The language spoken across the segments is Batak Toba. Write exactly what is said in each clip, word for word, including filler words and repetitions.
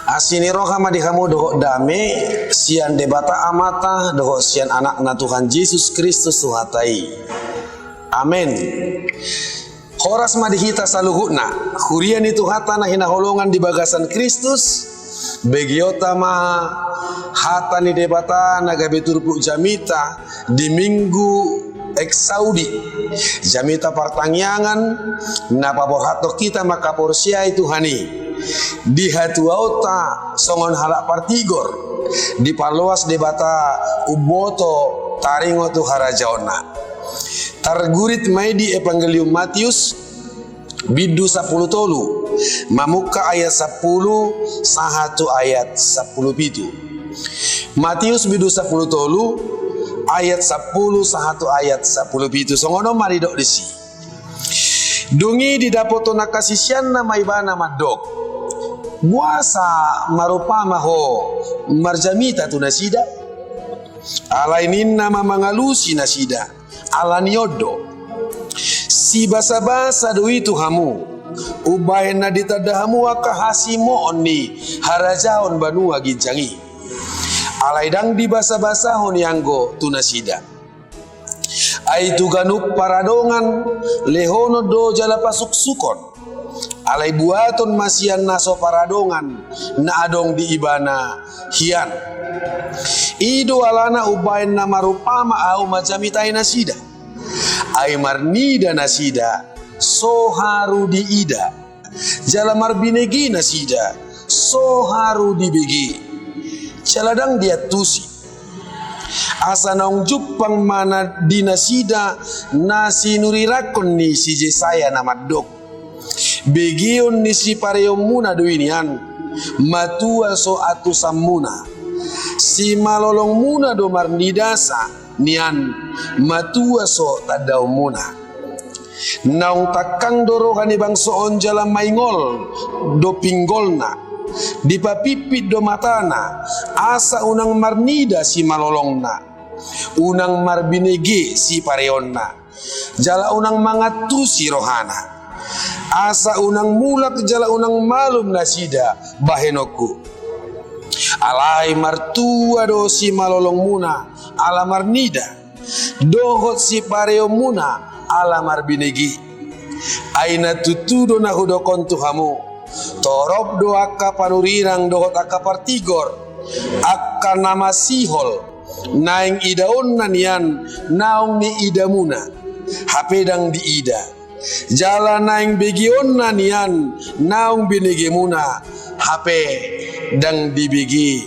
Asi ni roha ma di hamu dohot dame sian Debata Amanta dohot sian Anakna Tuhan Jesus Kristus Tuhanta i. Amen. Horas ma di hita saluhutna, huria ni Tuhanta na hinaholongan di bagasan Kristus. Begeonta ma hata ni Debata na gabe turpuk jamita di Minggu Exaudi, jamita partangiangan na paborhathon hita mangkaporseai Tuhan i. Di hatuaonta songon halak partigor, dipaloas Debata umboto taringot tu harajaonna. Targurit ma i di Evangelium Matius, bindu sampulu tolu, mamungka ayat sampulu sahat tu ayat sampulu pitu. Matius bindu sampulu tolu, ayat sampulu sahat tu ayat sampulu pitu. Songon on ma didok disi. Dung i didapothon angka siseanna ma Ibana mandok, boasa marupama Ho marjamita tu nasida? Alai ninna ma mangalusi nasida, ala ni on do: Sibasabasa do i tu hamu, umbahen na ditanda hamu angka hasimoon ni harajaon banua ginjang i. Alai ndang dibasabasahon i anggo tu nasida. Ai tu ganup paradongan lehonon do jala pasuksukon. Alai buaton ma sian na so paradongan na adong di ibana hian. I do alana umbahen na marupama Ahu manjamitai nasida. Ai marnida nasida, so haru diida. Jala marbinege nasida, so haru dibege. Jala ndang diantusi. Asa naung jumpang ma na di nasida na sinurirangkon ni si Jesaya na mandok: Begeon ni sipareonmuna do i nian, matua so antusanmuna. Simalolongmuna do marnidasa nian, matua so tandaonmuna. Naung tangkang do roha ni bangso on jala maingol do pinggolna. Dipapimpit do matana, asa unang marnida simalolongna, unang marbinege sipareonna, jala unang mangantusi rohana, asa unang mulak jala unang malum nasida bahenonku. Alai martua do simalolongmuna ala marnida, dohot sipareonmuna ala marbinege. Ai na tutu do na hudok on tu hamu: Torop do angka panurirang dohot angka partigor, angka na masihol, naeng idaonna nian naung niidamuna, hape ndang diida. Jala naeng begeonna nian naung binegemuna, hape ndang dibege.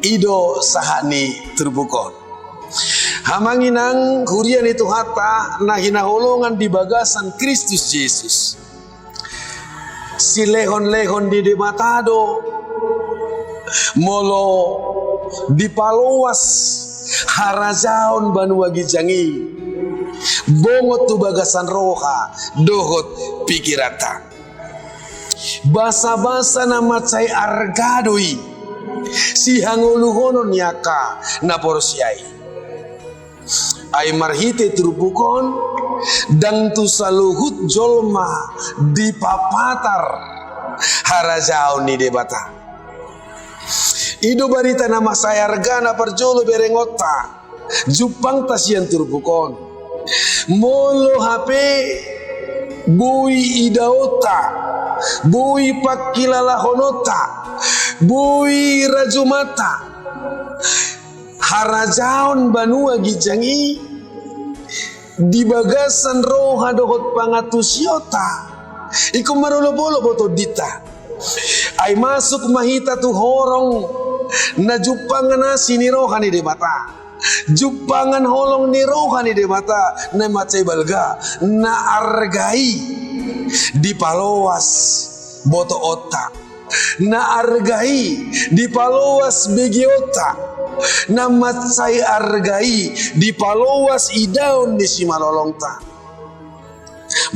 I do sahat ni turpuk on. Amang inang, huria ni Tuhanta na hinaholongan di bagasan Kristus Jesus. Silehonlehon ni Debata do molo dipaloas harajaon banua ginjang i bongot tu bagasan roha dohot pikiranta. Basabasa na mansai arga do i sihangoluhonon ni angka na porsea i. Ai marhite turpuk on, ndang tu saluhut jolma dipapatar harajaon ni Debata. I do barita na mansai arga na parjolo berengonta jumpangta sian turpuk on. Molo hape boi idaonta, boi pangkilalahononta, boi rajumanta harajaon banua ginjang i di bagasan roha dohot pangantusionta, ingkon marolopolop do tondinta. Ai masuk ma hita tu horong na jumpangan asi ni roha ni Debata, jumpangan holong ni roha ni Debata na mansai balga, na arga i dipaloas botoonta, na arga i dipaloas begeonta, na mansai arga i dipaloas idaon ni simalolongta.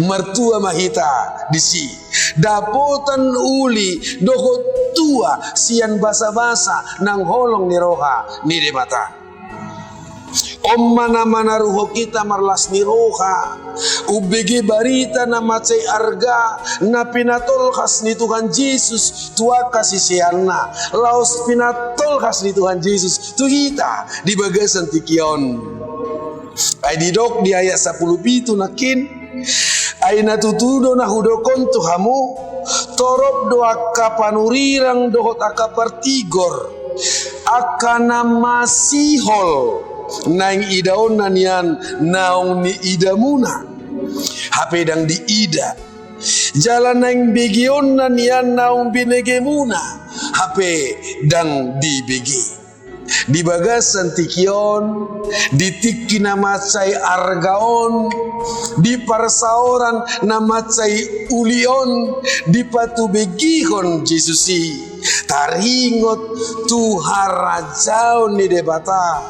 Martua ma hita disi dapotan uli dohot tua sian basabasa nang holong ni roha ni Debata. On ma na manaruhon hita marlas ni roha umbege barita na mansai arga na pinatolhas ni Tuhan Jesus tu angka siseanna, laos pinatolhas ni Tuhan Jesus tu hita di bagasan tingki on. Ai didok di ayat sampulu pitu nangkin, ai na tutu do na hudok on tu hamu, torop do angka panurirang dohot angka partigor, angka na masihol naeng idaonna nian naung niidamuna, hape ndang diida, jala naeng begeonna nian naung binegemuna, hape ndang dibege. Di bagasan tingki on, di tingki na mansai arga on, di parsaoran na mansai uli on, dipatubegihon Jesus i taringot tu harajaon ni Debata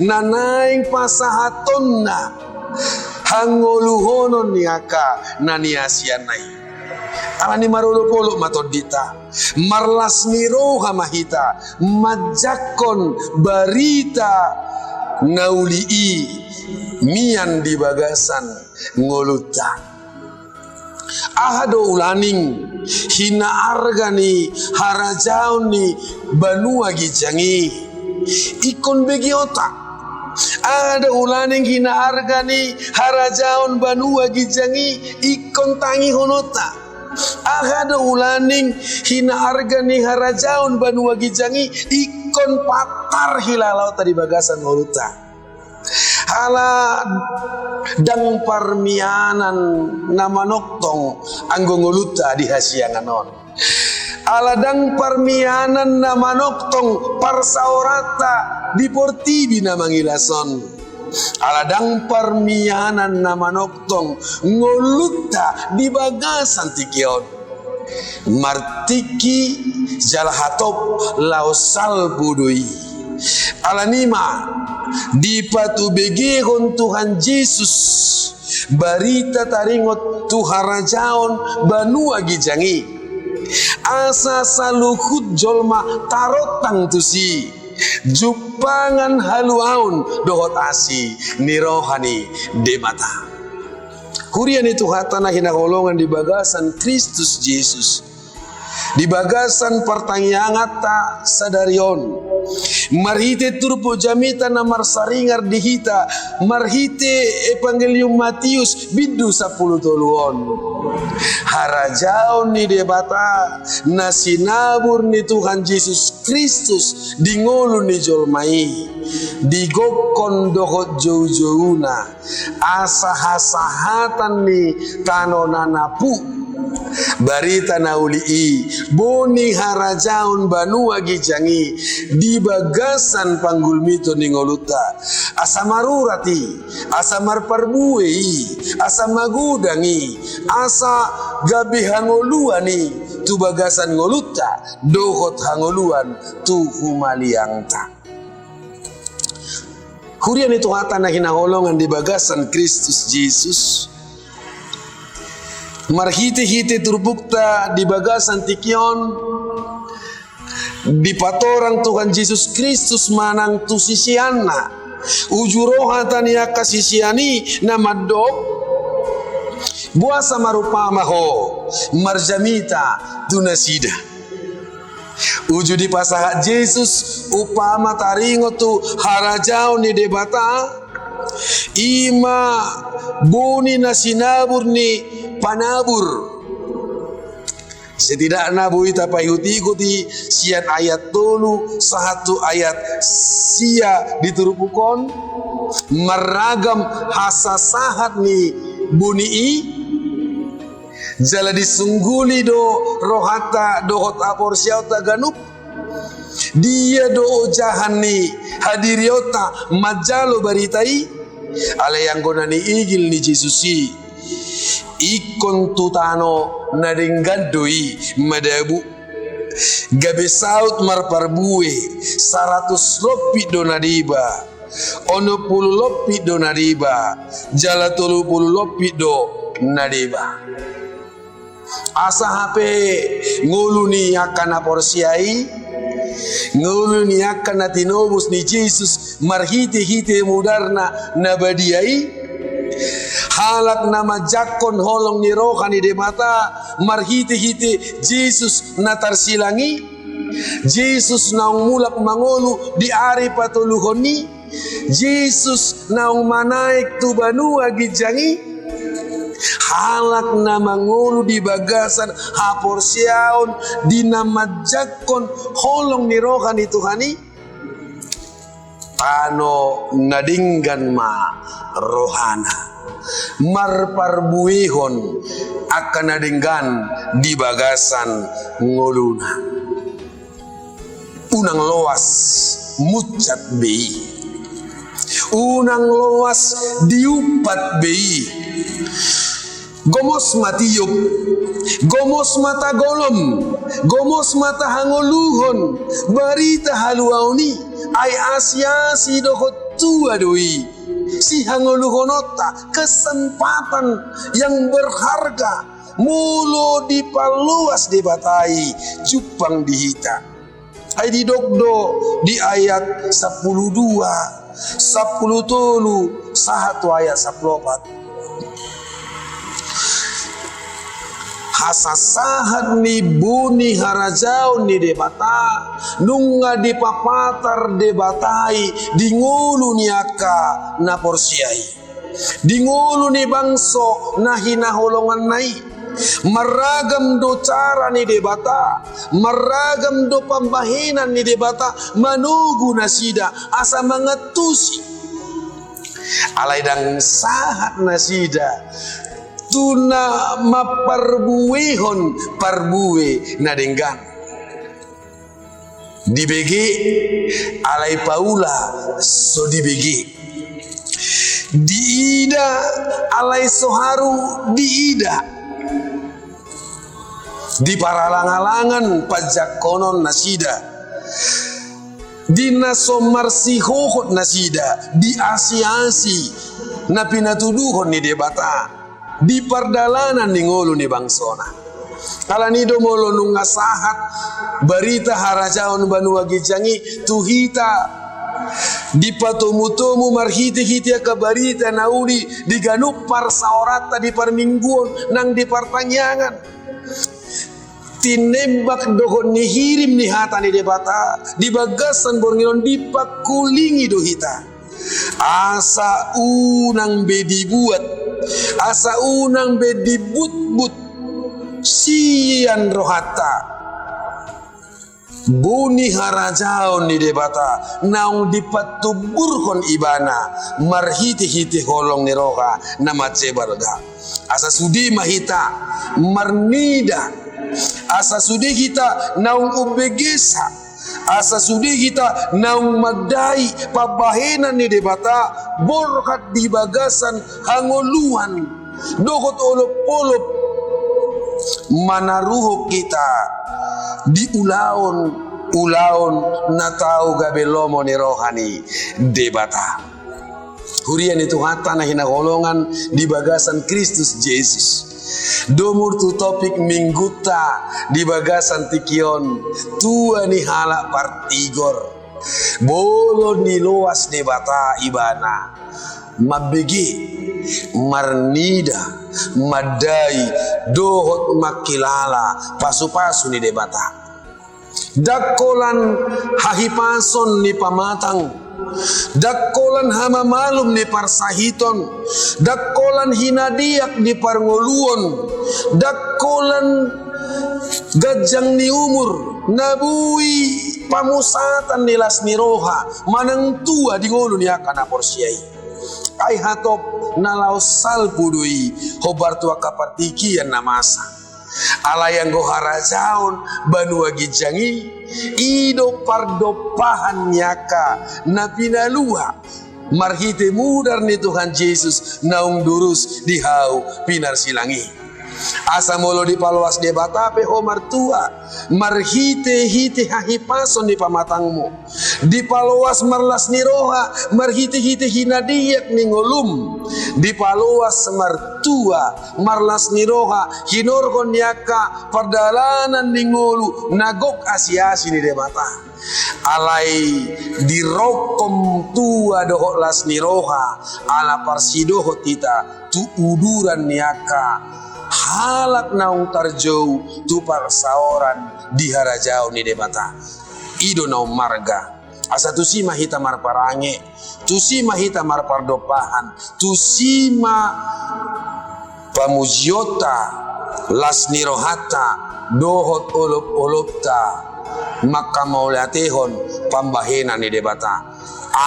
na naeng pasahatonna hangoluhonon ni angka na niasianna i. Alani marolopolop ma tondinta, marlas ni roha ma hita manjangkon barita na uli i mian di bagasan ngolunta. Aha do ulaning hinaarga ni harajaon ni banua ginjang i? Ingkon begeonta. Aha do ulaning hinaarga ni harajaon banua ginjang i? Ingkon tangihononta. Aha do ulaning hinaarga ni harajaon banua ginjang i? Ingkon patar hilalaonta di bagasan ngolunta. Ala ndang parmianan na manongtong anggo ngolunta di hasiangan on. Ala ndang parmianan na manongtong parsaoranta di portibi na mangilas on. Ala ndang parmianan na manongtong ngolunta di bagasan tingki on. Martingki jala hatop laos salpu do i. Alani i ma dipatubegehon Tuhan Jesus barita taringot tu harajaon banua ginjang i, asa saluhut jolma tarotang tusi jumpangan haluaon dohot asi ni roha ni Debata. Huria ni Tuhanta na hinaholongan di bagasan Kristus Jesus, di bagasan partangianganta sadari on, marhite turpuk jamita na marsaringar di hita marhite Evangelium Matius bindu sampulu tolu on, harajaon ni Debata na sinabur ni Tuhan Jesus Kristus di ngolu ni jolma i digokkon dohot joujouna asa hasahatan ni tano na napu. Barita na uli i boi ni harajaon banua ginjang i di bagasan panggulmiton ni ngolunta, asa marurat i, asa marparbue i, asa magodang i, asa gabe hangoluan i tu bagasan ngolunta dohot hangoluan tu humaliangta. Huria ni Tuhanta na hinaholongan di bagasan Kristus Jesus, marhitehite turpukta di bagasan tingki on, dipatorang Tuhan Jesus Kristus manang tu siseanna uju ro hata ni angka sisean i na mandok, boasa marupama ho marjamita tu nasida? Uju dipasahat Jesus umpama taringot tu harajaon ni Debata, i ma boni na sinabur ni panabur. Setidakna boi tapaihutihut i sian ayat tolu sahat tu ayat sia di turpuk on, marragam hasasahat ni boni i. Jala disungguli do rohanta dohot haporseaonta ganup. Dia do ojahan ni hadirionta manjalo barita i? Alai anggo na niigil ni Jesus i, ingkon tu tano na denggan do i madabu. Gabe saut marparbue, saratus lompit do na deba, onom pulu lompit do na deba, jala tolu pulu lompit do na deba. Asa hape ngolu ni angka na porsea i Ngolu ni angka na tinobus ni Jesus marhite-hite mudarna na badia i. Halak na manjangkon holong ni roha ni Debata marhite-hite Jesus na tarsilang i. Jesus naung mulak mangolu di ari patoluhon i. Jesus naung manaek tu banua ginjang i. Halak na mangolu di bagasan haporseaon di na manjangkon holong ni roha ni Tuhan i. Tano na denggan ma rohana marparbuehon angka na denggan di bagasan ngoluna. Unang loas munsat be i. Unang loas diumpat be i. Gomos ma tiop, gomos ma tagolom, gomos ma tahangoluhon barita haluaon i. Ai asi-asi dohot tua do i sihangoluhononta, kesempatan yang berharga. Molo dipaloas Debata i jumpang di hita. Ai didok do di ayat sampulu dua, sampulu tolu, sahat tu ayat sampulu opat. Hasasahat ni buni harajaon ni Debata nunga dipapatar Debata i di ngolu ni angka na porsea i. Di ngolu ni bangso na hinaholonganna i, marragam do cara ni Debata, marragam do pambahenan ni Debata manogu nasida asa mangantusi. Alai ndang sahat nasida tu na mamparbuehon parbue na denggan. Dibege alai paula so dibege. Diida alai so haru diida. Di paralang-alangan panjangkonon nasida, di na so marsihohot nasida, di asi-asi na pinatuduhon ni Debata di pardalanan ni ngolu ni bangsona. Alani do molo nunga sahat barita harajaon banua ginjang i tu hita, dipatomu-tomu marhite-hite angka barita na uli di ganup parsaoranta di parmingguon nang di partangiangan. Tinembak dohot nihirim ni hata ni Debata di bagasan borngin on dipangkulingi do hita. Asa unang be dibuat, asa unang be dibutbut sian rohanta buni harajaon ni Debata naung dipatuburhon Ibana marhite-hite holong ni roha na mansai balga. Asa sude ma hita marnida, asa sude hita naung umbegesa, asa sude hita naung mandai pambahenan ni Debata borhat di bagasan hangoluan dohot olop-olop manaruhon hita di ulaon-ulaon na tau gabe lomo ni roha ni Debata. Huria ni Tuhanta na hinaholongan di bagasan Kristus Jesus. Dumur tu topik minggunta di bagasan tingki on, tua ni halak partigor. Molo niloas Debata ibana, mambege, marnida, mandai, dohot mangkilala pasu-pasu ni Debata. Ndang holan hahipason ni pamatang, ndang holan hamamalum ni parsahiton, ndang holan hinadeak ni parngoluon, ndang holan ganjang ni umur, na boi pamusatan ni las ni roha manang tua di ngolu ni angka na porsea i. Ai hatop na laos salpu do i hombar tu angka partingkian na masa. Alai anggo harajaon banua ginjang i, i do pardompahan ni angka na pinalua marhite mudar ni Tuhan Jesus naung durus di hau pinarsilang i. Asa molo dipaloas Debata pe ho martua marhite-hite hahipason ni pamatangmu, Dipaloas marlas ni roha marhitehite hinadiak ni ngolum. Dipaloas martua marlas ni roha hinorhon ni angka pardalanan ni ngolu na gok asiasi ni Debata. Alai dirongkom tua dohot las ni roha ala parsidohot hita tu uduran ni angka halak naung tarjou tu parsaoran di harajaon ni Debata. I do na ummarga. Asa tusi ma hita marparange, tusi ma hita marpardompahan, tusi ma pamujionta, las ni rohanta dohot olopolopta mangkamauliatehon pambahenan ni Debata.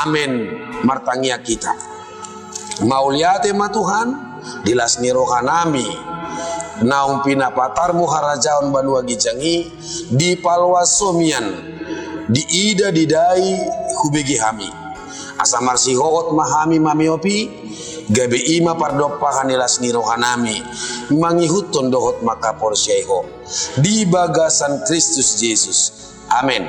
Amen. Martangiang hita. Mauliate ma Tuhan, di las ni rohanami naung pinapatarmu harajaon banua ginjang i, dipaloas Ho mian, diida, didai, hubege hami. Asa marsihohot ma hami mameop i, gabe i ma pardompahan ni las ni rohanami mangihuthon dohot mangkaporseai Ho di bagasan Kristus Jesus. Amen.